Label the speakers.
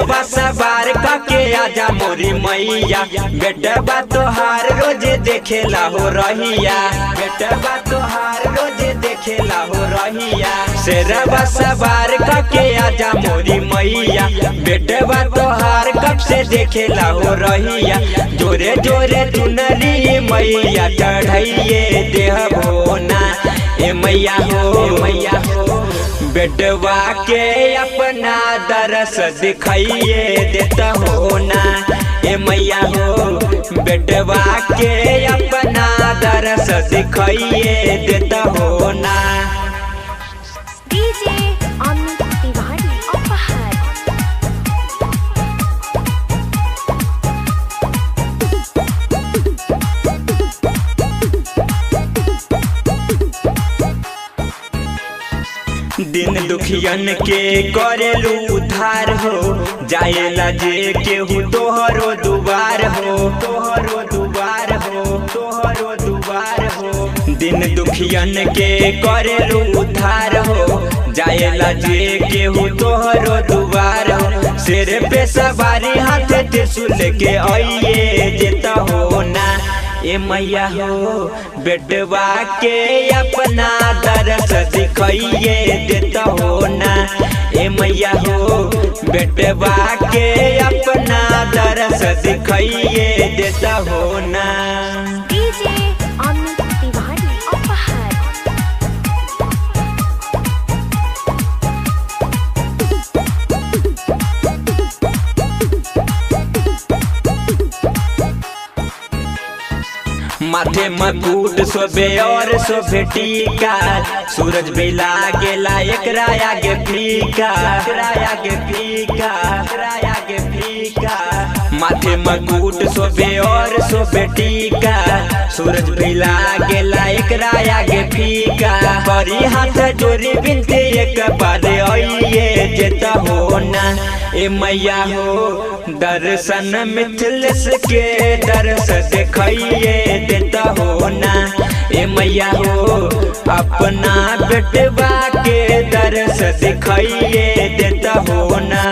Speaker 1: शेरवा सवार कके आजा मोरी मैया, बेटवा तोहार रोज देखेला हो रहिया, बेटवा तोहार रोज देखेला हो रहिया। शेरवा सवार कके आजा मोरी मैया, बेटवा तोहार कब से देखेला हो रहिया। जोरे जोरे चुनरी मैया चढ़ाइए देह भोना, ए मैया हो मैया हो। बेटवा के अपना दरस दिखाइए देता हो ना, ए मैया हो। बेटवा के अपना दरस दिखाइए देता हो ना।
Speaker 2: डीजे अमित तिवारी अपहार।
Speaker 1: दिन दुखियन के करेलू उधार हो, जाएला जे केहू तोहरो दुआर हो, तोहरो दुआर हो, तोहरो दुआर हो। दिन दुखियन के करेलू उधार हो, जाएला जे केहू तोहरो दुआर हो। सिर पे सवारी हाथ त्रिशूल के आइए जेता हो ना, ए मैया हो। बेटवा के अपना दरस दिखाइए देता हो ना, ए मैया हो। बेटवा के अपना दरस दिखाइए देता हो ना।
Speaker 2: डीजे अमित तिवारी अपहार।
Speaker 1: माथे मकुट शोभे और शोभे टीका, सूरज भी लागेला एकरा आगे फीका, एकरा आगे फीका, एकरा आगे फीका। माथे मकुट शोभे और शोभे टीका, सूरज भी लागेला एकरा आगे फीका। बड़ी हाथ जोड़ी बिनती एक बार आइए जेता हो ना, ए मैया हो। दर्शन मिथिलेश के दर्श दिखाइए देता हो ना, ए मैया हो। अपना बेटवा के दर्श दिखाइए देता हो ना।